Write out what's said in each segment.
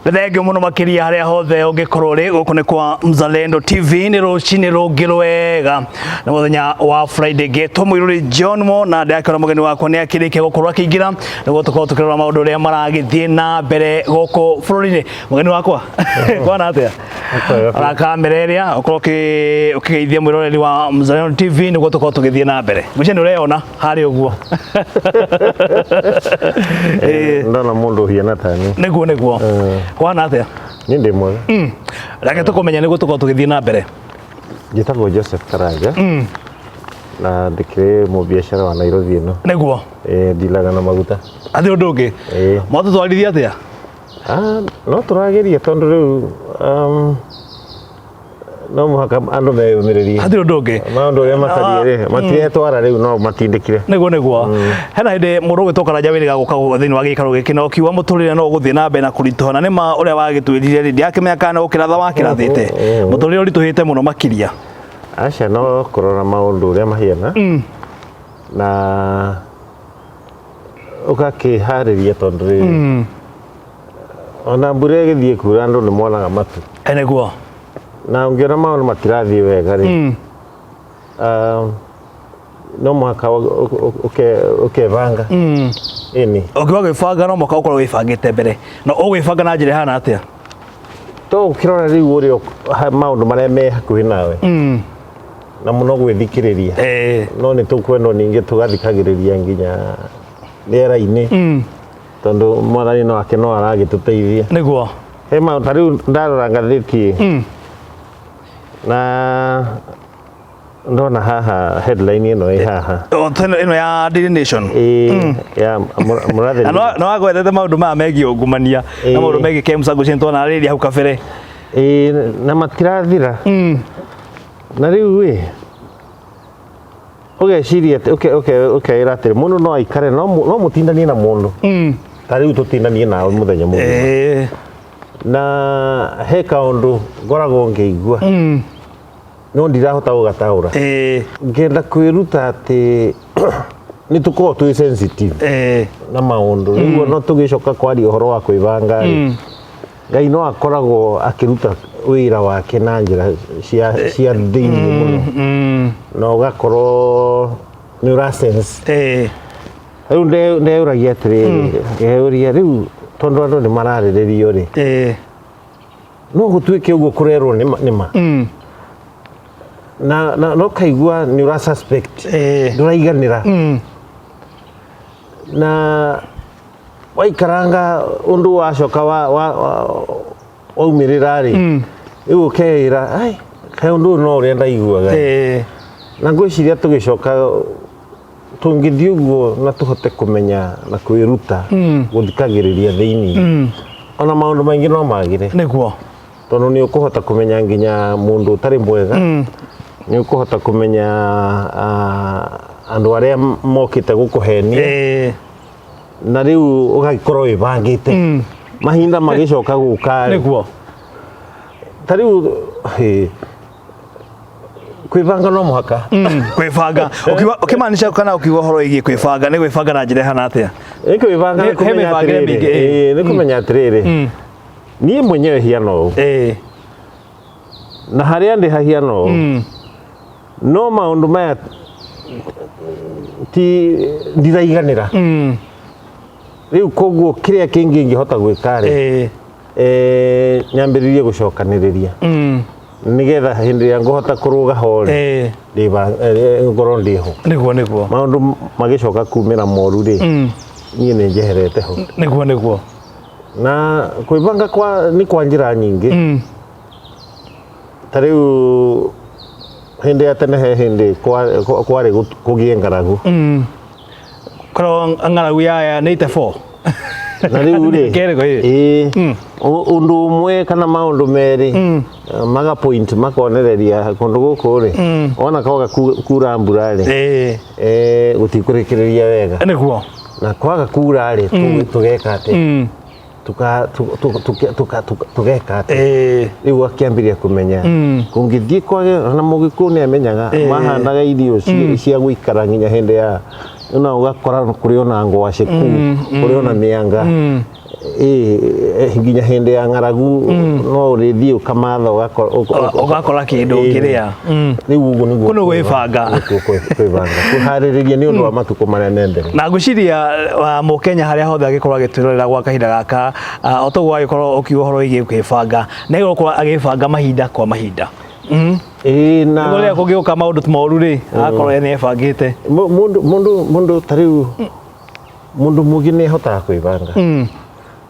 Nĩ thengio mũno makĩria harĩa hothe ũngĩkorwo ũrĩ. Gũkũ nĩ kwa Mzalendo TV, nĩ rũcinĩ rũngĩ rwega, nĩ mũthenya wa Friday. Ngetwo mũirũrĩ John Mo na ndĩrakĩona mũgeni wakwa nĩ akĩrĩkia gũkorwo akĩingĩra nĩguo tũkorwo tũkĩrora maũndũ ũrĩa maragĩthiĩ na mbere gũkũ bũrũri-inĩ. Mũgeni wakwa, kwana atĩa? Ora kamera ĩrĩa ũkorwo ũkĩgeithia mwĩroreri wa Mzalendo TV nĩguo tũkorwo tũgĩthiĩ na mbere. Ngwĩciria nĩ ũreyona harĩa ũguo. Ndona mũndũ ũhiana tani. Nĩguo. Kwana atĩa? Niĩ ndĩ mwega. Reke tũkũmenya nĩguo tũkorwo tũgĩthiĩ na mbere. Njĩtagwo Joseph Karanja na ndĩkĩrĩ mũbiacara wa Nairobi ĩno. Ndilaga na maguta. Athi ũndũ ũngĩ. Mwatũtwarithia atĩa? No tũrageria tondũ rĩu no mũhaka andũ meyũmĩrĩrie. Hatirĩ ũndũ ũngĩ. Maũndũ ũrĩa matariĩ rĩ, matiretwara rĩu no matindĩkire. Nĩguo. Hena hĩndĩ mũndũ ũgwĩtwo Karanja wĩrĩga gũka thĩinĩ wa gĩikaro gĩkĩ na ũkiuga mũtũrĩre no ũgũthiĩ na mbere na kũritũha, na nĩma ũrĩa wagĩtwĩrire rĩ, ndirakĩmenya kana nĩ gũkĩratha wakĩrathĩte. Mũtũrĩre ũritũhĩte mũno makĩria. Aca, no kũrora maũndũ ũrĩa mahiana na ũgakĩharĩria tondũ rĩrĩ ona mbura ĩgĩthiĩ kura andũ nĩ monaga matu. Nĩguo. Na ũngĩona maũndũ matirathiĩ wega rĩ, no mũhaka ũkebanga. Ĩni. Ũkiuga gwĩbanga no mũhaka ũkorwo wĩbangĩte mbere. Na ũgwĩbanga na njĩra ĩhana atĩa? To ũkĩrora rĩu ũrĩa maũndũ marĩa me hakuhĩ nawe. Na mũno gwĩthikĩrĩria. No nĩ tũkwendwo ningĩ tũgathikagĩrĩria nginya rĩera-inĩ. Tondũ mwathani no ake no aragĩtũteithia. Nĩguo. He maũndũ ta rĩu ndarora ngathĩti na ndona haha headline ĩno ĩ haha. O, ĩno ya Daily Nation. Ĩ, ya Mũrathe. Na no wagwetete maũndũ maya megiĩ ungumania na maũndũ megiĩ KEMSA, ngwĩciria nĩtwanarĩrĩria hau kabere. Ĩ, na matirathira. Na rĩu ĩ, ũgeciria atĩ ũkeĩra atĩrĩ, mũndũ no aikare no mũtindanie na mũndũ ta rĩu tũtindanie nawe mũthenya mũgima. Na he kaũndũ ngoragwo ngĩigua no ndirahota gũgataũra. Ngenda kwĩruta atĩ nĩ tũkoragwo twĩ sensitive na maũndũ. Rĩu no tũgĩcoka kwaria ũhoro wa kwĩbanga rĩ, Ngai no akoragwo akĩruta wĩra wake na njĩra cia thĩinĩ mũno na ũgakorwo nĩ ũra sense. Rĩu ndeyũragia atĩrĩrĩ, ngeyũria rĩu tondũ andũ nĩ mararĩrĩrio rĩ, no gũtuĩke ũguo kũrerwo nĩ ma. Na no kaigua nĩ ũra suspect, ndũraiganĩra. Na waikaranga ũndũ wacoka waumĩrĩra rĩ, rĩu ũkeĩra ai kaĩ ũndũ ũyũ no ũrĩa ndaiguaga. Na ngwĩciria tũgĩcoka tũngĩthiĩ ũguo na tũhote kũmenya na kwĩruta gũthikagĩrĩria thĩinĩ, ona maũndũ maingĩ no magĩre. Nĩguo. Tondũ nĩ ũkũhota kũmenya nginya mũndũ ũtarĩ mwega, nĩ ũkũhota kũmenya andũ arĩa mokĩte gũkũhenia. Na rĩu ũgagĩkorwo wĩbangĩte. Mahinda magĩcoka gũka rĩ. Nĩguo. Ta rĩu kwĩbanga no mũhaka. Kwĩbanga. Ũkĩmaanisha kana ũkiuga ũhoro wĩgiĩ kwĩbanga, nĩ gwĩbanga na njĩra ĩhana atĩa? Nĩ kwĩbanga nĩ He kũmenya mĩbangĩre atĩrĩrĩ. mĩingĩ, ĩĩ. Nĩ kũmenya atĩrĩrĩ. Niĩ mwenyewe hiana ũũ. Na harĩa ndĩ hahiana ũũ. No maũndũ maya ti ndiraiganĩra. Rĩu koguo kĩrĩa kĩngĩ ingĩhota gwĩka rĩ, nyambĩrĩrie gũcokanĩrĩria. Nĩgetha hĩndĩ ĩrĩa ngũhota kũrũga ho rĩ, ngorwo ndĩ ho. Nĩguo. Maũndũ magĩcoka kumĩra moru rĩ, niĩ nĩ njeherete ho. Nĩguo. Na kwĩbanga nĩ kwa njĩra nyingĩ. Ta rĩu hĩndĩ ya tene he hĩndĩ kwarĩ kũgĩe ng'aragu. Korwo ng'aragu ya 84. Na rĩu rĩ, Kerĩ ĩ. ĩĩ, ũndũ ũmwe kana maũndũ merĩ maga point makonereria kũndũ gũkũ rĩ, ona kwaga kura mbura rĩ, gũtikũrĩkĩrĩria wega. Nĩguo. Na kwaga kura rĩ, tũgeka atĩa? Tũgeka atĩa? Rĩu akĩambĩrĩria kũmenya kũngĩthiĩ kwage, ona mũgĩkũyũ nĩ amenyaga mahandaga irio cia gũikara nginya hĩndĩ ya, na ũgakora kũrĩ ona ngwacĩ kũu, kũrĩ ona mĩanga. Ĩ nginya hĩndĩ ya ng'aragu no ũrĩthiĩ ũkamatha Ũgakora kĩndũ ũngĩrĩa. Rĩu ũguo nĩguo Kũu nĩ gwĩbanga. Nĩkuo kwĩbanga, kũharĩrĩria nĩ ũndũ wa matukũ marĩa me mbere. Na ngwĩciria mũkenya harĩa hothe angĩkorwo agĩtwĩrorera gwa kahinda gaka, o toguo agĩkorwo ũkiuga ũhoro wĩgiĩ kwĩbanga, nĩ agĩkorwo agĩbanga mahinda kwa mahinda. Ĩĩ, na Nĩguo rĩrĩa kũngĩũka maũndũ moru rĩ, agakorwo nĩ ebangĩte. Mũndũ ta rĩu mũndũ mũgĩ nĩ ahotaga kwĩbanga,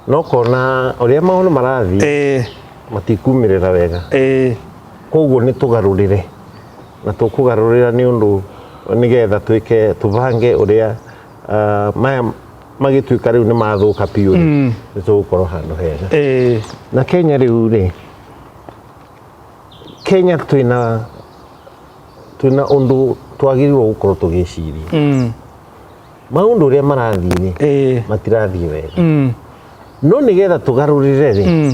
no kona ũrĩa maũndũ marathiĩ matikumĩrĩra wega, koguo nĩ tũgarũrĩre, na tũkũgarũrĩra nĩ ũndũ nĩgetha twĩke tũbange ũrĩa maya magĩtuĩka rĩu nĩ mathũka biũ rĩ, nĩ tũgũkorwo handũ hega. Na Kenya rĩu rĩ, Kenya twĩna ũndũ twagĩrĩirwo gũkorwo tũgĩciria. Maũndũ ũrĩa marathiĩ rĩ, matirathiĩ wega, no nĩgetha tũgarũrĩre rĩ,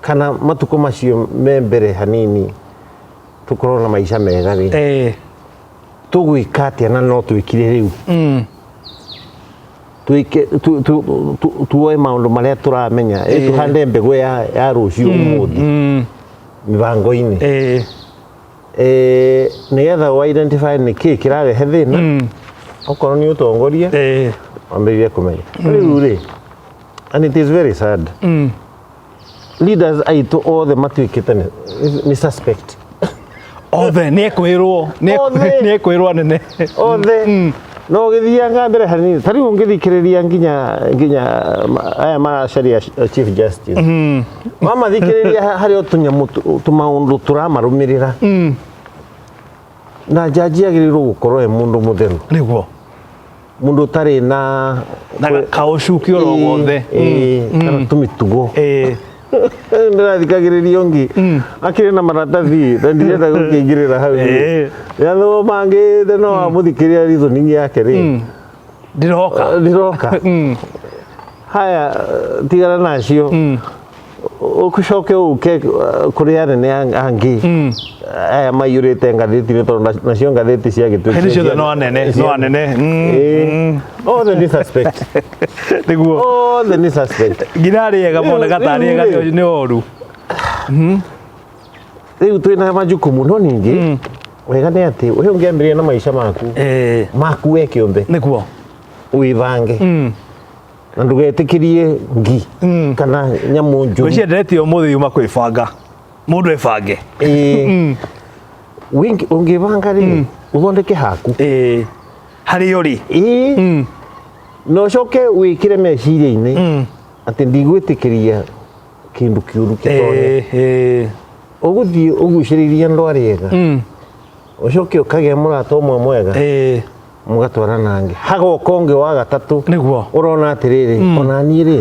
kana matukũ macio me mbere hanini tũkorwo na maica mega rĩ, tũgwĩka atĩa? Na no twĩkire rĩu, twĩke tuoe maũndũ marĩa tũramenya, tũhande mbegũ ya rũciũ ũmũthĩ mĩbango-inĩ, nĩgetha wa identify nĩ kĩĩ kĩrarehe thĩna. Okorwo nĩ ũtongoria, wambĩrĩrie kũmenya rĩu rĩ. And it is very sad, leaders aitũ othe matuĩkĩte nĩ suspect. Othe nĩ ekwĩrwo. Othe. Nĩ ekwĩrwo anene. Othe. No ũgĩthianga mbere hanini, ta rĩu ũngĩthikĩrĩria nginya aya maracaria chief justice, wamathikĩrĩria harĩ o tũnyamũ tũmaũndũ tũramarũmĩrĩra. Na jaji agĩrĩirwo gũkorwo e mũndũ mũtheru, mũndũ ũtarĩ na Na kaũcuki oro wothe. Ĩĩ, kana tũmĩtugo. Ndĩrathikagĩrĩria ũngĩ akĩrĩ na maratathi na ndirenda gũkĩingĩrĩra hau. Yathwo mangĩte no amũthikĩrĩria reasoning yake rĩ, Ndiroka. Ndiroka. Haya, tigana nacio, ũcoke ũke kũrĩ anene angĩ aya maiyũrĩte ngathĩti-inĩ, tondũ nacio ngathĩti ciagĩtuĩka Hĩndĩ ciothe no anene, no anene. Othe nĩ suspect. Othe nĩ suspect. Nginya arĩ ega moneka tarĩ ega nĩ oru. Rĩu twĩna majukumu, no ningĩ wega nĩ atĩ we ũngĩambĩrĩria na maica maku maku we kĩũmbe, wĩbange na ndũgetĩkĩrie ngi kana nyamũ njũru. Ngwĩciria nderetio ũmũthĩ yuma kwĩbanga, mũndũ ebange. Ĩĩ. Ũngĩbanga rĩ, ũthondeke haku. Ĩĩ, harĩa ũrĩ. Ĩĩ, na ũcoke wĩkĩre meciria-inĩ atĩ ndigwĩtĩkĩria kĩndũ kĩũru gĩtonye. Ĩĩ. Ũgũthiĩ ũgucĩrĩrie andũ arĩa ega, ũcoke ũkagĩa mũrata ũmwe mwega, mũgatwarana angĩ, hagoka ũngĩ wa gatatũ, ũrona atĩrĩrĩ, ona niĩ rĩ,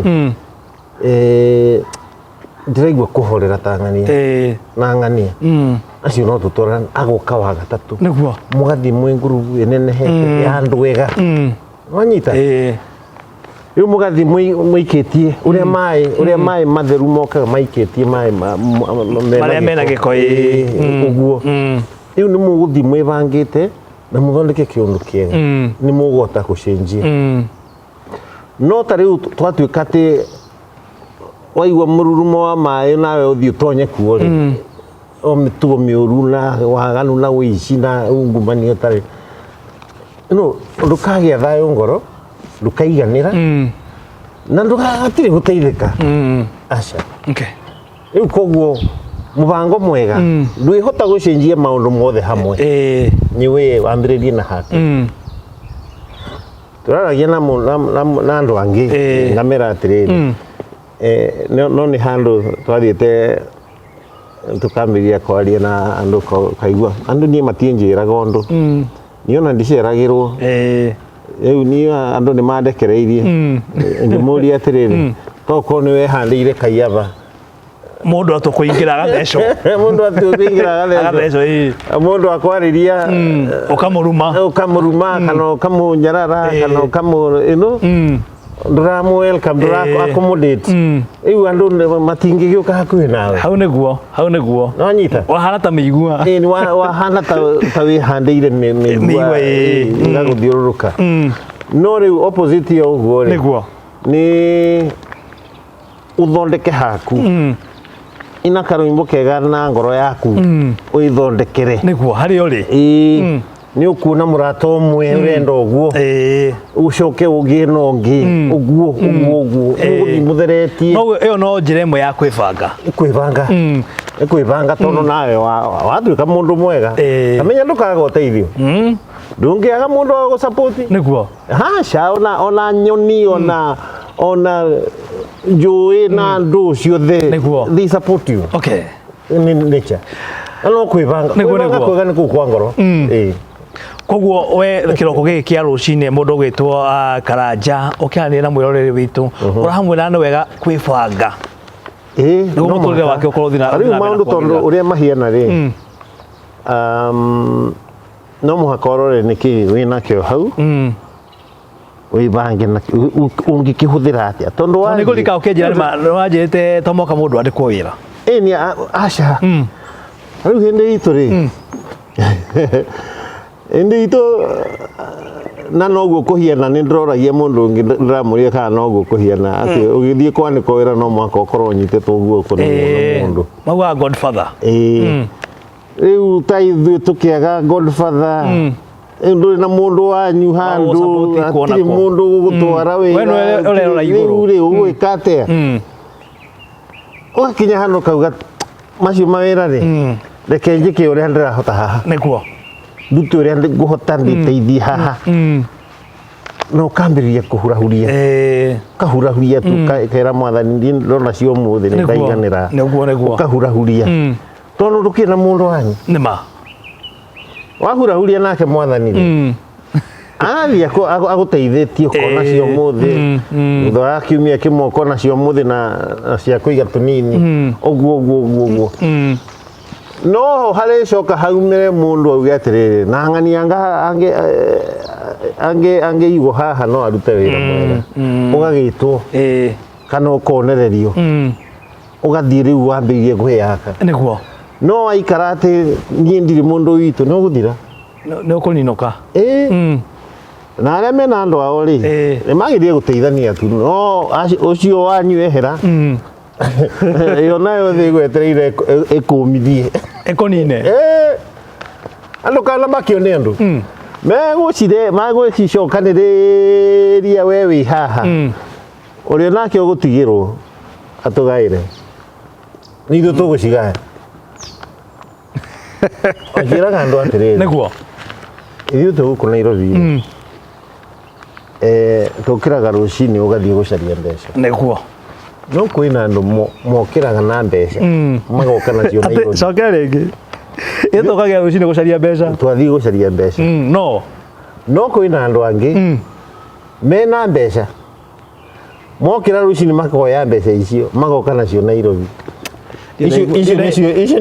ndĩraigua kũhorera ta ng'ania na ng'ania acio no tũtwarane, agoka wa gatatũ, mũgathiĩ mwĩ ngurubu ĩnenehete ya andũ ega, wanyita? Rĩu mũgathiĩ mũikĩtie ũrĩa maĩ matheru mokaga maikĩtie maĩ Marĩa mena gĩko, ĩĩ. Ĩĩ, ũguo. Rĩu nĩ mũgũthiĩ mwĩbangĩte na mũthondeke kĩũndũ kĩega, nĩ mũgũhota gũcenjia. No ta rĩu twatuĩka atĩ waigua mũrurumo wa maĩ nawe ũthiĩ ũtonye kuo rĩ, o mĩtugo mĩũru na waganu na ũici na ungumania ũtarĩ no ndũkagĩa thayũ ngoro, ndũkaiganĩra na ndũgatirĩ gũteithĩka, aca. Rĩu koguo mũbango mwega ndwĩhota gũcenjia maũndũ mothe hamwe, nĩ we wambĩrĩrie na haku. Tũraragia na andũ angĩ, ngamera atĩrĩrĩ, no nĩ handũ twathiĩte tũkambĩrĩria kwaria na andũ, kaigua andũ niĩ matiĩnjĩraga ũndũ, niĩ ona ndiceragĩrwo. Rĩu niĩ andũ nĩ mandekereirie. Ngĩmũria atĩrĩrĩ, tokorwo nĩ wehandĩire Kaiaba, Mũndũ atũkũingĩra agathecwo. Mũndũ atũkũingĩra agathecwo. Agathecwo, ĩĩ. Mũndũ akwarĩria, ũkamũruma. Ũkamũruma kana ũkamũnyarara kana ũkamũ ĩno, ndũramũ welcome, ndũra accommodate. Rĩu andũ matingĩgĩũka hakuhĩ nawe. Hau nĩguo, hau nĩguo. Nĩwanyita? Wahana ta mĩigua. Ĩĩ, nĩ wahana ta wĩhandĩire mĩigua. Mĩigua, ĩĩ. Ĩgagũthiũrũrũka. No rĩu opposite ya ũguo rĩ, nĩ Ũthondeke haku ina karwĩmbo kega na ngoro yaku wĩthondekere. Nĩguo harĩa ũrĩ. Ĩĩ, nĩ ũkuona mũrata ũmwe ũrenda ũguo, ũcoke ũgĩe na ũngĩ ũguo ũguo ũguo, ũgũthiĩ mũtheretie. No ĩyo no njĩra ĩmwe ya kwĩbanga. Kwĩbanga nĩ kwĩbanga, tondũ nawe watuĩka mũndũ mwega, amenya ndũkaga ũteithio, ndũngĩaga mũndũ wa gũsupport. Haca, ona nyoni, ona njũĩ na ndũ ciothe, they support you. Nĩ nature. Na no kwĩbanga. Kwĩbanga kwega nĩ kũu kwa ngoro. Ĩĩ. Koguo we kĩroko gĩkĩ kĩa rũcinĩ, mũndũ ũgwĩtwo Karanja, ũkĩaranĩria na mwĩroreri witũ, ũrahamwĩra nĩ wega kwĩbanga nĩguo no mũtũrĩre mũhaka. wake ũkorwo ũthiĩ Rĩu ũthiĩ na mbere maũndũ na tondũ kwagĩrĩra. ũrĩa mahiana rĩ, no mũhaka ũrore nĩkĩ wĩnakĩo hau, wĩbange na ũngĩkĩhũthĩra atĩa, tondũ Tondũ nĩ ngũrika ũkĩnjĩra nĩ wanjĩrĩte to mũhaka mũndũ andĩkwo wĩra. Ĩ nĩ aca, rĩu hĩndĩ itũ rĩ, hĩndĩ itũ na noguo kũhiana, nĩ ndĩroragia mũndũ ũngĩ, ndĩramũria kana noguo kũhiana atĩ ũgĩthiĩ kwanĩkwo wĩra no mũhaka ũkorwo ũnyitĩtwo guoko nĩ mũndũ. Maugaga godfather. Ĩĩ, rĩu ta ithuĩ tũkĩaga godfather, rĩu ndũrĩ na mũndũ wanyu handũ, Wagũgũsupport kuona hatirĩ kũ. mũndũ ũgũgũtwara We wĩra. nĩwe ũrerora igũrũ. Rĩu rĩ, ũgwĩka atĩa? Ũgakinya handũ kauga macio mawĩra rĩ, reke njĩke ũrĩa ndĩrahota haha, ndute ũrĩa ngũhota ndĩteithie haha, na ũkambĩrĩria kũhurahuria, ũkahurahuria tu, kera Mwathani, ndiĩ ndona cio ũmũthĩ nĩ ndaiganĩra. Nĩguo nĩguo. Ũkahurahuria tondũ ndũkĩrĩ na mũndũ wanyu. Nĩ ma. Wahurahuria nake Mwathani rĩ, athiĩ agũteithĩtie, ũkona cio ũmũthĩ, thutha wa kiumia kĩmwe ũkona cio ũmũthĩ na cia kũiga tũnini, ũguo ũguo ũguo ũguo. No harĩcoka haumĩre mũndũ auge atĩrĩrĩ, na ng'ani anga angĩ angĩigwo haha no arute wĩra mwega, ũgagĩtwo kana ũkonererio, ũgathiĩ rĩu wambĩrĩrie kwĩyaka. No waikara atĩ niĩ ndirĩ mũndũ witũ, nĩ ũgũthira. Nĩ ũkũninũka. Ĩĩ, na arĩa mena andũ ao rĩ, nĩ magĩrĩire gũteithania tu, no ũcio wanyu ehera, ĩyo nayo thĩ ĩgwetereire ĩkũmithie. Ĩkũnine. Ĩĩ, andũ kana makio nĩ andũ megũcire magũcicokanĩrĩria, we wĩ haha, ũrĩa nake ũgũtigĩrwo atũgaĩre, nĩ ithuĩ tũgũcigaya. Anjĩraga andũ atĩrĩrĩ, ithuĩ twĩ gũkũ Nairobi, tũkĩraga rũcinĩ ũgathiĩ gũcaria mbeca. No kwĩna andũ mokĩraga na mbeca magoka nacio Atĩ Nairobi. Cokera rĩngĩ. Ĩtũkagia rũcinĩ gũcaria mbeca. Twathiĩ gũcaria mbeca. No. No kwĩna andũ angĩ mena mbeca, mokĩra rũcinĩ makoya mbeca icio magoka nacio Nairobi. Icio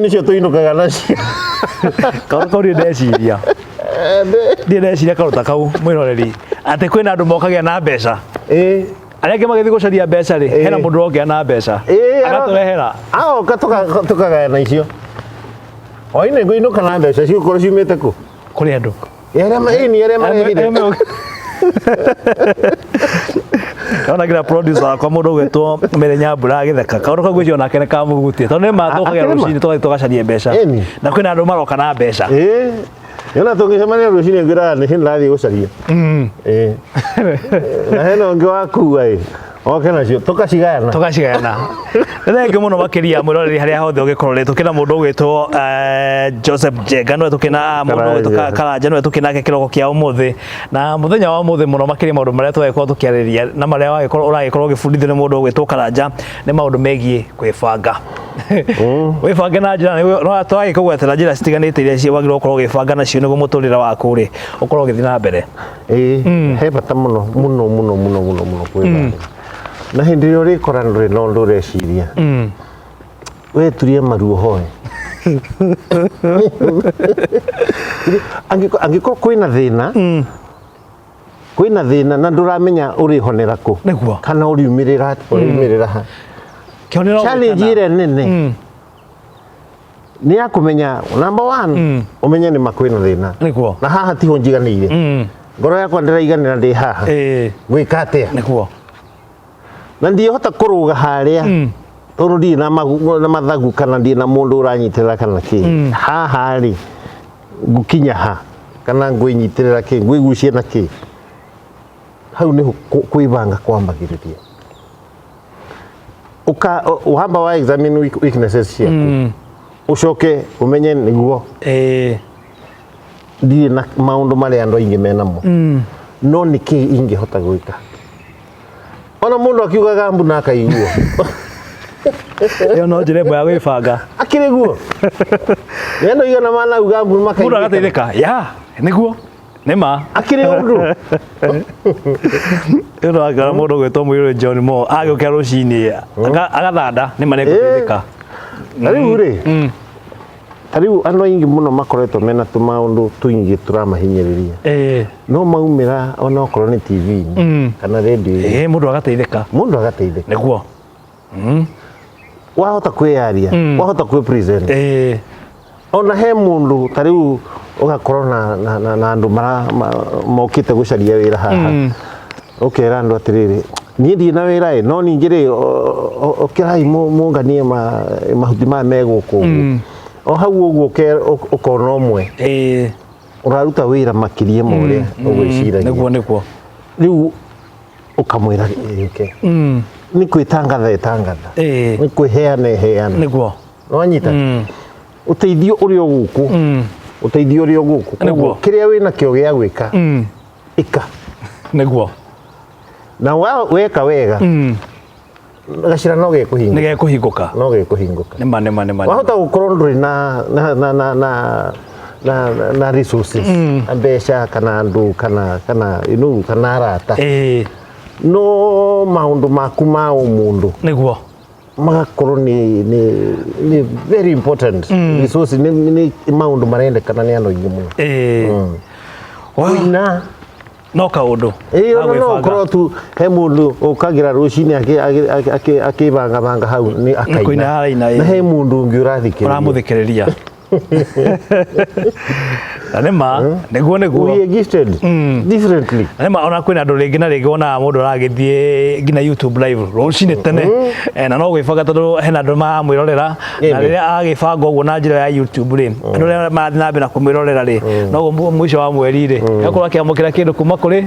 nĩcio tũinũkaga nacio. Kaũndũ kau niĩ ndeciria. Niĩ ndeciria kaũndũ ta kau, mwĩroreri. Atĩ kwĩna andũ mokagia na mbeca. Arĩa angĩ magĩthiĩ gũcaria mbeca rĩ, hena mũndũ ũrokĩa na mbeca. Agatũrehera. Agoka tũkagayana icio. Oine ngũinũka na mbeca cigũkorwo ciumĩte kũ? Kũrĩ andũ. Arĩa ĩni arĩa marehire. Ndona nginya producer wakwa, mũndũ ũgwĩtwo Mary Nyambura, agĩtheka. Kaũndũ kau ngwĩciria onake nĩ kamũhutie. Tondũ nĩ ma tũkagia Akĩrĩma. rũcinĩ tũgathiĩ tũgacaria mbeca. Na kwĩna andũ maroka na mbeca. Ĩĩ, yona tũngĩcemania rũcinĩ ngwĩraga nĩ ndĩrathiĩ gũcaria. Ĩĩ, na hena ũngĩ wakua ĩ oke nacio tũkacigayana. Tũgacigayana. Nĩ thengiũ mũno makĩria, mwĩroreri harĩa hothe ũngĩkorwo rĩ, tũkĩna mũndũ ũgwĩtwo Joseph Njenga, nĩwe tũkĩna mũndũ ũgwĩtwo Karanja. Karanja, nĩwe tũkĩnake kĩroko kĩa ũmũthĩ. Na mũthenya wa ũmũthĩ mũno makĩria maũndũ marĩa twagĩkorwo tũkĩarĩrĩria na marĩa wagĩkorwo ũragĩkorwo ũgĩbundithio nĩ mũndũ ũgwĩtwo Karanja nĩ maũndũ megiĩ kwĩbanga. Wĩbange na njĩra no twagĩkũgwetera njĩra citiganĩte iria wagĩrĩirwo gũkorwo ũgĩbanga nacio nĩguo mũtũrĩre waku rĩ ũkorwo ũgĩthiĩ na mbere. Ĩĩ, he bata mũno mũno mũno mũno mũno mũno kwĩbanga, na hĩndĩ ĩrĩa ũrĩkora ndũrĩ na ũndũ ũreciria, weturie maru ũhoe. Angĩkorwo kwĩna thĩna na ndũramenya ũrĩhonera kũ kana ũriumĩrĩra ha. Kĩonero. Challenge ĩrĩa nene nĩ ya kũmenya, number one, ũmenye nĩ ma kwĩna thĩna na haha tiho njiganĩire, ngoro yakwa ndĩraiganĩra ndĩ haha, gwĩka atĩa? Na ndingĩhota kũrũga harĩa tondũ ndirĩ na na mathagu kana ndirĩ na mũndũ ũranyitĩrĩra kana kĩ. Haha rĩ, ngũkinya ha kana ngwĩnyitĩrĩra kĩ, ngwĩgucia na kĩ? Hau nĩho kwĩbanga kwambagĩrĩria. Ũka wamba wa examine weaknesses ciaku, ũcoke ũmenye nĩguo ndirĩ na maũndũ marĩa andũ aingĩ menamo, no nĩ kĩ ingĩhota gwĩka? Ona mũndũ akiugaga mbu na akaiguo. Ĩyo no njĩra ĩmwe ya gwĩbanga. Akĩrĩ guo nĩ andũ igana manauga mbu Mũndũ makaiguĩka. Agateithĩka ya nĩguo nĩ ma. Akĩrĩ ũndũ. Ĩyo no mũndũ ũgwĩtwo Mũirũrĩ John Mo agĩũkĩra rũcinĩ agathanda nĩ ma nĩegũteithĩka. Na rĩu rĩ, ta rĩu andũ aingĩ mũno makoretwo mena tũmaũndũ tũingĩ tũramahinyĩrĩria, no maumĩra ona okorwo nĩ TV-inĩ kana radio-inĩ, Ĩĩ, mũndũ agateithĩka. Mũndũ agateithĩka. Wahota kwĩyaria, wahota kwĩ present, ona he mũndũ ta rĩu ũgakorwo na andũ mokĩte gũcaria wĩra haha, ũkera andũ atĩrĩrĩ, niĩ ndirĩ na wĩra ĩ, no ningĩ rĩ, ũkĩrai mũnganie mahuti maya me gũkũ ũguo. O hau ũguo ũkona ũmwe ũraruta wĩra makĩria ma ũrĩa ũgwĩciragia. Nĩguo. Rĩu ũkamwĩra yũke, nĩ kwĩtangatha ĩtangatha, nĩ kwĩheana ĩheana. Nĩwanyita ũteithio ũrĩa ũgũkũ, ũteithio ũrĩa ũgũkũ. Koguo kĩrĩa wĩna kĩo gĩa gwĩka, ĩka. Na weka wega, gacĩra no gekũhingũka. Nĩ gekũhingũka. No gekũhingũka. Nĩma nĩma nĩma. Wahota gũkorwo ndũrĩ na resources, mbeca kana andũ kana you know, kana arata, no maũndũ maku ma ũmũndũ magakorwo nĩ very important resource, nĩ maũndũ marendekana nĩ andũ aingĩ mũno. Kũina No kaũndũ ĩĩ, ga ona no gwĩbanga. ũkorwo tu he mũndũ ũkagĩra rũcinĩ akĩbangabanga hau nĩ kũina akaina araina, ĩĩ. Na he mũndũ ũngĩ ũrathikĩrĩria. Ũramũthikĩrĩria na nĩ ma nĩguo. We are gifted differently. Na nĩ ma, ona kwĩna andũ rĩngĩ na rĩngĩ wonaga mũndũ aragĩthiĩ nginya YouTube live rũcinĩ tene. Na no gwĩbanga tondũ hena andũ maramwĩrorera na rĩrĩa agĩbanga ũguo na njĩra ya YouTube rĩ, andũ arĩa marathiĩ na mbere na kũmwĩrorera rĩ, noguo mũico wa mweri rĩ egũkorwo akĩamũkĩra kĩndũ kuma kũrĩ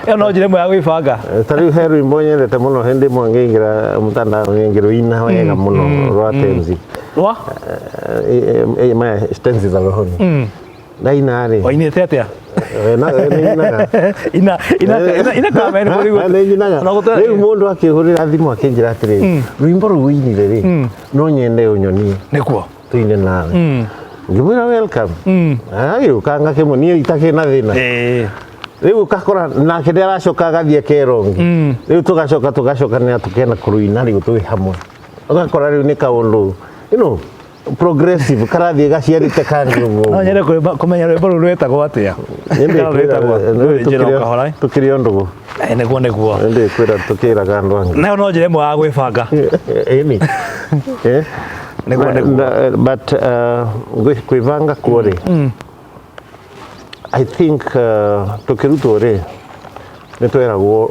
ĩyo. No njĩra ĩmwe ya gwĩbanga. Ta rĩu he rwĩmbo nyendete mũno, hĩndĩ ĩmwe ngĩingĩra mũtandao ngĩrũina wega mũno rwa tenzi. Rwa Maya tenzi za rohoni ndaina rĩ. Wainĩte atĩa? Nĩ ina ina ina ina kameni kũrigwo. Nĩ Ona rĩu mũndũ akĩhũrĩra thimũ akĩnjĩra atĩrĩrĩ, rwĩmbo rũu ũinire rĩ, no nyende ũnyonie tuine nawe. Ngĩmwĩra welcome, agĩũka ngakĩmwe niĩ itakĩ na thĩna. Rĩu ũgakora nake nĩ aracoka agathiĩ akera ũngĩ, rĩu tũgacoka tũgacokanĩra tũkenda kũrũina rĩu twĩ hamwe. Ũgakora rĩu nĩ kaũndũ progressive karathiĩ gaciarĩte kangĩ ũguo. No nyende kũmenya rwĩmbo rũu rwĩtagwo atĩa. Kana rwĩtagwo njĩra o kahora. Tũkĩrĩ o ndũgũ. Nĩguo. Ndĩ kwĩra tũkĩraga andũ angĩ. Nayo no njĩra ĩmwe ya gwĩbanga. Ĩni. Nĩguo. But kwĩbanga kuo rĩ, I think tũkĩrutwo rĩ, nĩ tweragwo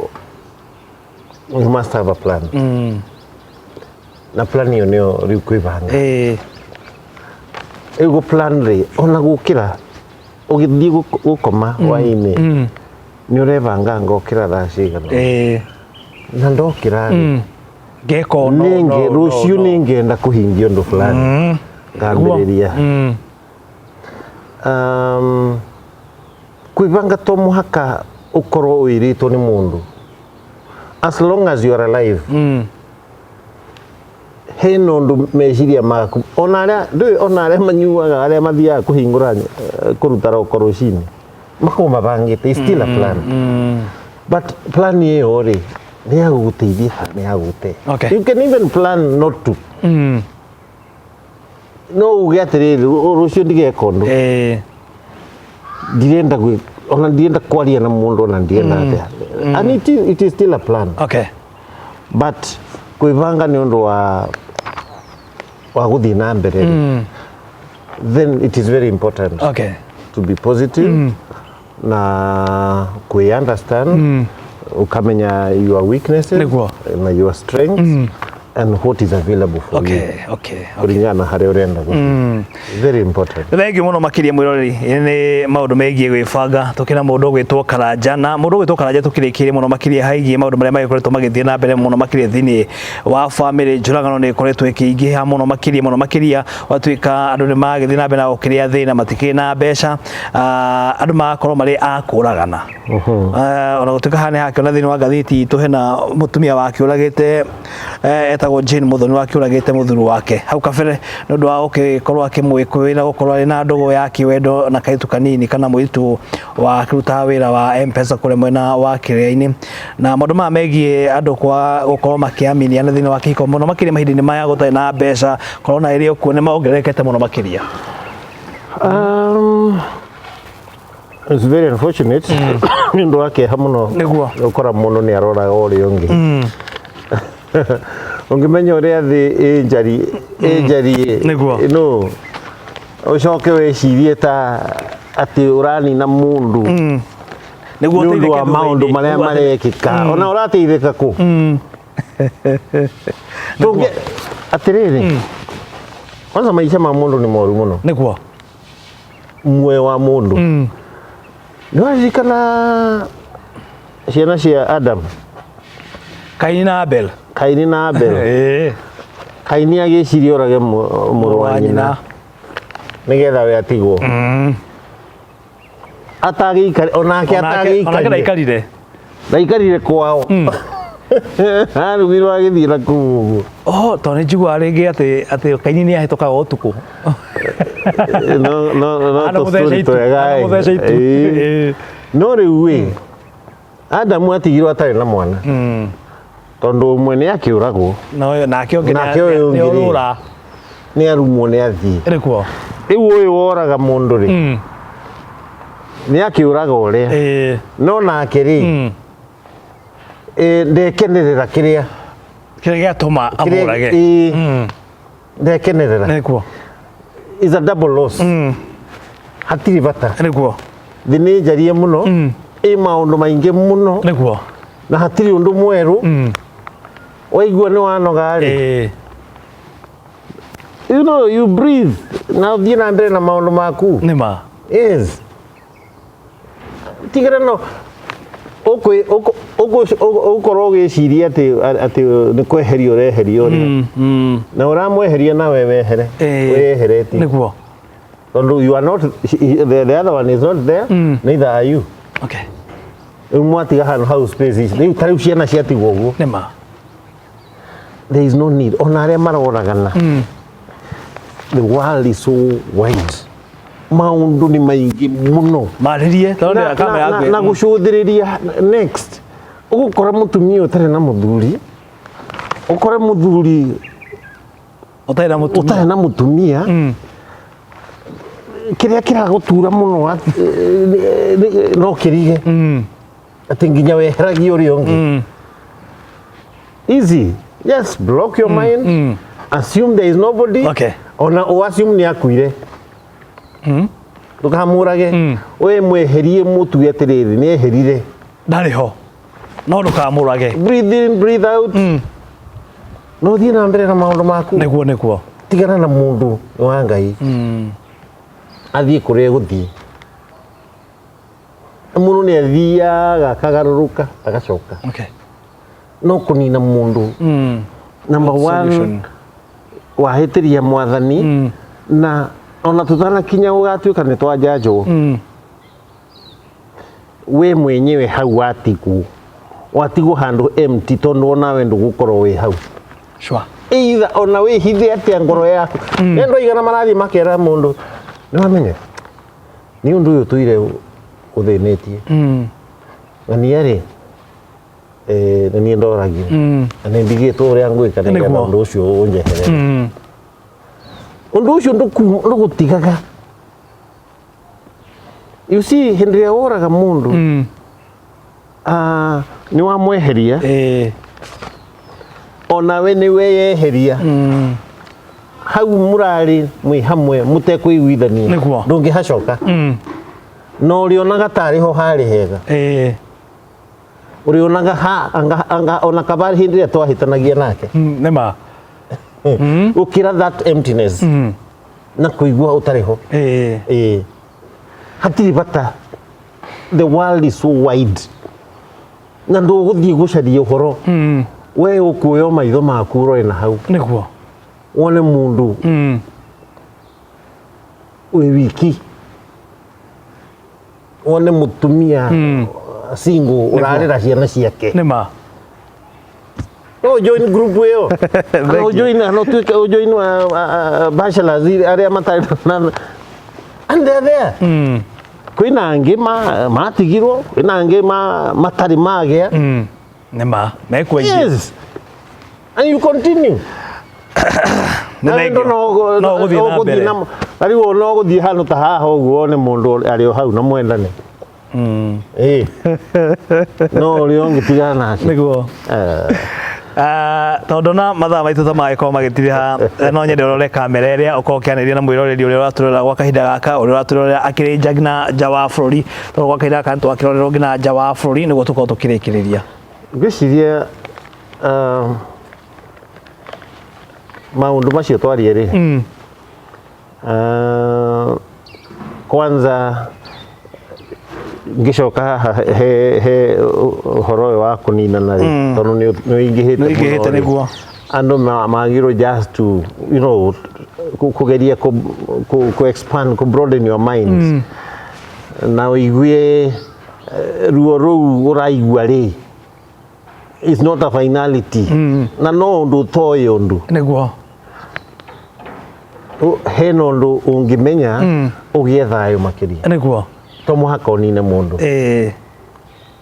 you must have a plan, na plan ĩyo nĩyo rĩu kwĩbanga. Rĩu gũ plan rĩ, ona gũkĩra ũgĩthiĩ gũkoma hwaĩ-inĩ nĩ ũrebanga ngokĩra thaa cigana na ndokĩra rĩ, Ngeka ũũ, no, nĩngĩ no, rũciũ no, no. nĩngenda kũhingia ũndũ fulani ngambĩrĩria. Kwĩbanga to mũhaka ũkorwo ũĩrĩtwo nĩ mũndũ. As long as you are alive, hena ũndũ meciria maku, ona arĩa ndũĩ, ona arĩa manyuaga, arĩa mathiaga kũhingũra kũruta roko rũcinĩ, makoragwo mabangĩte. It's still a plan, but plan ĩyo rĩ, nĩ ya gũgũteithia kana nĩ ya gũgũte? You can even plan not to. No uge atĩrĩrĩ, rũciũ ndigeka ũndũ, ndirenda ona ndirenda kwaria na mũndũ, ona ndirenda atĩa, and it is still a plan. But kwĩbanga nĩ ũndũ wa gũthiĩ na mbere rĩ, then it is very important to be positive na kwĩ understand. Ukamenya your weaknesses Nĩguo. Na your strengths and what is available for you kũringana na harĩa ũrenda gũthiĩ. Very important. Thengiũ mũno makĩria mwĩroreri, nĩ maũndũ megiĩ gwĩbanga tũkĩna mũndũ ũgwĩtwo Karanja, na mũndũ ũgwĩtwo Karanja tũkĩrĩkĩrie mũno makĩria haigie maũndũ marĩa magĩkoretwo magĩthiĩ na mbere mũno makĩria thĩinĩ wa bamĩrĩ. Njũragano nĩ ĩkoretwo ĩkĩingĩha mũno makĩria, mũno makĩria, gwatuĩka andũ nĩ magĩthiĩ na mbere na gũkĩrĩa thĩna, matikĩrĩ na mbeca. Ah, andũ magakorwo marĩ a kũragana. Ah, ona gũtuĩka haha nĩ hakĩona thĩinĩ wa ngathĩti itũ hena mũtumia wakĩũragĩte, etagwo Jane Muthoni, wakĩũragĩte mũthuri wake hau kabere nĩ ũndũ wa gũgĩkorwo akĩmwĩkũĩra gũkorwo arĩ na ndũgũ ya kĩwendo na kairĩtu kanini kana mũirĩtu wakĩrutaga wĩra wa M-Pesa kũrĩa mwena wa Kĩrĩa-inĩ. Na maũndũ maya megiĩ andũ kwa gũkorwo makĩaminiana thĩinĩ wa kĩhiko mũno makĩria mahinda-inĩ maya gũtarĩ na mbeca, korona ĩrĩ o kuo, nĩ mongererekete mũno makĩria. It's very unfortunate, nĩ ũndũ wa kĩeha mũno. Gũkora mũndũ nĩ aroraga ũrĩa ũngĩ. Ũngĩmenya ũrĩa thĩ ĩ njari ĩ njari. No ũcoke wĩcirie ta atĩ ũranina mũndũ nĩ ũndũ wa ũteithĩke maũndũ thutha-inĩ. Marĩa marekĩka, ona ũrateithĩka kũ? Tũngĩ atĩrĩrĩ, kwanza maica ma mũndũ nĩ moru mũno. Muoyo wa mũndũ, nĩ waririkana ciana cia Adam? Kaini na Abel. Kaini na Abel. Kaini agĩciria orage mũrũ wa nyina nĩgetha we atigwo atagĩikare onake. Onake Atagĩikarire. Ndaikarire. Ndaikarire kwao, arugirwo agĩthiĩ na kũu ũguo. Oh, tondũ nĩ njiguaga rĩngĩ atĩ Kaini nĩ ahĩtũkaga ũtukũ. No no no. Ana Tũstory mũtheca itu. twega. Ana ĩ. mũtheca itu. Ĩĩ. No rĩu ĩ, Adamu atigirwo atarĩ na mwana tondũ ũmwe nĩ akĩũragwo. No nake ũngĩ Nake ũyũ nĩ ũngĩ rĩ, orũra. Nĩ arumwo, nĩ athiĩ. Rĩu ũyũ woraga mũndũ rĩ, nĩ akĩũraga ũrĩa, no nake rĩ, ndekenerera kĩrĩa Kĩrĩa gĩatũma amũrage. Ĩĩ, ndekenerera. Is a double loss, hatirĩ bata. Thĩ nĩ njarie mũno, ĩ maũndũ maingĩ mũno, na hatirĩ ũndũ mwerũ. Waigua nĩ wanoga rĩ, you know, you breathe na ũthiĩ na mbere na maũndũ maku. Nĩ ma. Yes, tigĩra no ũgũkorwo ũgĩciria atĩ nĩ kweheria ũreheria ũrĩa, na ũramweheria nawe wehere wĩyeheretie, tondũ you are not the other one is not there, neither are you. Rĩu mwatiga handũ hau space ici, rĩu ta rĩu ciana ciatigwo ũguo. Nĩ ma. There is no need. Ona arĩa maroragana, the world is so wide, maũndũ nĩ maingĩ mũno. Marĩrie tondũ Na, ndĩra kamera na, na gũcũthĩrĩria next ũgũkora mũtumia ũtarĩ na mũthuri, ũkore mũthuri ũtarĩ na mũtumia. Ũtarĩ na mũtumia. Kĩrĩa kĩragũtura mũno no kĩrige atĩ nginya weheragia ũrĩa ũngĩ. Easy, just block your mind, assume there is nobody. Ona ũ assume nĩ akuire, ndũkamũrage, we mweherie, mũtue atĩrĩrĩ nĩ eherire. Ndarĩ ho, no ndũkamũrage. Breathe in, breathe out, no ũthiĩ na mbere na maũndũ maku. Nĩguo nĩguo. Tigana na mũndũ wa Ngai, athiĩ kũrĩa egũthiĩ. Mũndũ nĩ athiaga akagarũrũka agacoka. No kũnina mũndũ, number one, Solution. Wahĩtĩria mwathani, na ona tũtanakinya gũgatuĩka nĩ twanjanjwo, we mwenyewe hau watigwo, watigwo handũ empty, tondũ onawe ndũgũkorwo wĩ hau. Either ona wĩhithe atĩa ngoro yaku, nĩ andũ aigana marathiĩ makera mũndũ, nĩ wamenya nĩ ũndũ ũyũ tũire ũthĩnĩtie na niĩ rĩ, na niĩ ndoragire na nĩ ndigĩtwo ũrĩa ngwĩka nĩgetha ũndũ ũcio ũnjeherere. Ũndũ ũcio ndũgũtigaga. You see, hĩndĩ ĩrĩa woraga mũndũ, ah, nĩ wamweheria, onawe nĩ weyeheria hau mũrarĩ mwĩ hamwe mũtekũiguithania. Ndũngĩhacoka, na ũrĩonaga tarĩ ho harĩ hega. Ũrĩonaga ha anga ona kaba hĩndĩ ĩrĩa twahĩtanagia nake. Nĩ ma. Gũkĩra that emptiness na kũigua ũtarĩ ho. Ĩĩ, hatirĩ bata. The world is so wide na ndũgũthiĩ gũcaria ũhoro, we ũkuoya maitho maku ũrore na hau, wone mũndũ wĩ wiki, wone mũtumia single ũrarĩra ciana ciake. Nĩ ma. No join group ĩyo kana ũjoin, kana ũtuĩke ũjoin bachelors arĩa matarĩ na, and they're there. Kwĩna angĩ matigirwo, kwĩna angĩ matarĩ magĩa. Nĩ ma, mekuo aingĩ. Yes, and you continue. Nĩ Na thengiũ. No ũgũthiĩ na mbere. Na rĩu no ũgũthiĩ handũ ta haha ũguo, wone mũndũ arĩ o hau na mwendane. Ĩĩ, no ũrĩa ũngĩtigana nake. Tondũ na mathaa maitũ ta magĩkorwo magĩtiriha, no nyende ũrore kamera ĩrĩa ũkorwo ũkĩanĩria na mwĩroreri ũrĩa ũratũrora gwa kahinda gaka, ũrĩa ũratũrorera akĩrĩ nja nginya nja wa bũrũri, tondũ gwa kahinda gaka nĩtwakĩrorerwo nginya nja wa bũrũri nĩguo tũkorwo tũkĩrĩkĩrĩria. Ngwĩciria maũndũ macio twarie rĩ, kwanza ngĩcoka haha he ũhoro ũyũ wa kũninana rĩ, tondũ nĩ ũingĩhĩte Nĩ ũingĩhĩte mũno rĩ. Andũ magĩrĩirwo just to kũgeria kũ expand, kũ broaden your minds na ũigue ruo rũu ũraigua rĩ is not a finality, na no ũndũ ũtoĩ ũndũ. Hena ũndũ ũngĩmenya ũgĩe thayũ makĩria. To mũhaka ũnine mũndũ.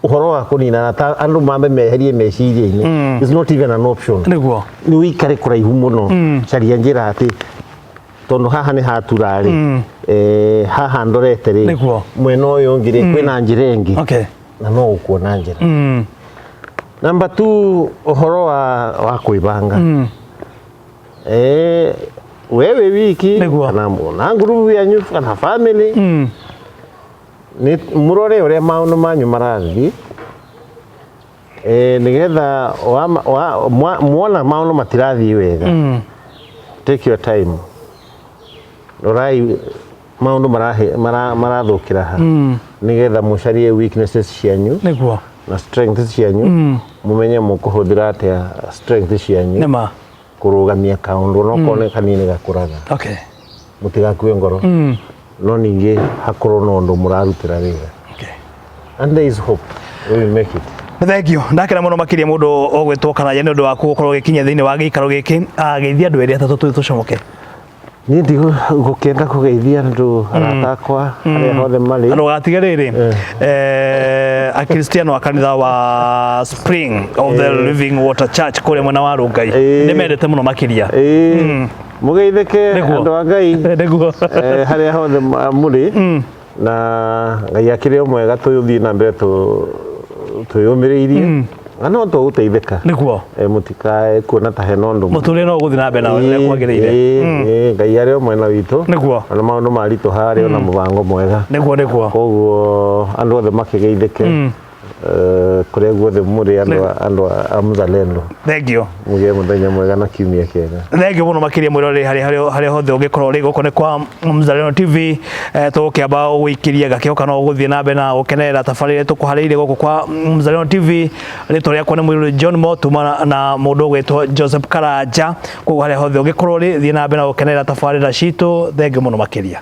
Ũhoro wa kũninana ta andũ mambe meherie meciria-inĩ is not even an option. Nĩ ũikare kũraihu mũno, caria njĩra atĩ tondũ haha nĩ hatura rĩ, haha ndorete rĩ, mwena ũyũ ũngĩ rĩ, kwĩna njĩra ĩngĩ na no ũkuona njĩra. Number two, ũhoro wa kwĩbanga, we wĩ wiki kana na ngurubu yanyu kana family, nĩ mũrore ũrĩa maũndũ manyu marathiĩ, nĩgetha muona maũndũ matirathiĩ wega, take your time, rorai maũndũ marathũkĩra ha, nĩgetha mũcarie weaknesses cianyu na strengths cianyu, mũmenye mũkũhũthĩra atĩa strength cianyu Nĩ ma. Kũrũgamia kaũndũ no kone kanini gakũraga. Mũtigakue ngoro, no ningĩ hakorwo na ũndũ mũrarutĩra wĩra. And there is hope, we will make it. Thank you. Ndakena mũno makĩria mũndũ ũgwĩtwo Karanja nĩ ũndũ waku gũkorwo ũgĩkinya thĩinĩ wa gĩikaro gĩkĩ. Geithia andũ erĩ atatũ tũthiĩ tũcomoke. Niĩ ndigũkĩenda kũgeithia andũ arata akwa harĩa hothe marĩ. Andũ gatige rĩrĩ, akristiano a kanitha wa Spring of the Living Water Church kũrĩa mwena wa Rũngai nĩ mendete mũno makĩria. Ĩĩ, mũgeithĩke, andũ a Ngai, harĩa hothe mũrĩ, na Ngai akĩrĩ o mwega, tũthiĩ na mbere twĩyũmĩrĩirie na no tũgũteithĩka. Mũtikae kuona ta hena ũndũ. Mũtũrĩre no ũgũthiĩ na mbere na ũrĩa kwagĩrĩire. Ĩĩ, Ngai arĩ o mwena witũ ona maũndũ maritũha arĩ ona mũbango mwega. Nĩguo nĩguo. Koguo andũ othe makĩgeithĩke kũrĩa guothe mũrĩ, andũ a Mzalendo. Thank you. Mũgĩe mũthenya mwega na kiumia kĩega. Thank you mũno makĩria mwĩroreri harĩa hothe ũngĩkorwo ũrĩ. Gũkũ nĩ kwa Mzalendo TV. Tũgũkĩamba gũikĩria gakĩhoka no ũgũthiĩ na mbere na gũkenerera tabarĩra tũkũharĩirie gũkũ kwa Mzalendo TV. Rĩtwa rĩakwa nĩ Mũirũrĩ John Mo, tuma na mũndũ ũgwĩtwo Joseph Karanja. Koguo harĩa hothe ũngĩkorwo ũrĩ, thiĩ na mbere na gũkenerera tabarĩra citũ. Thank you mũno makĩria.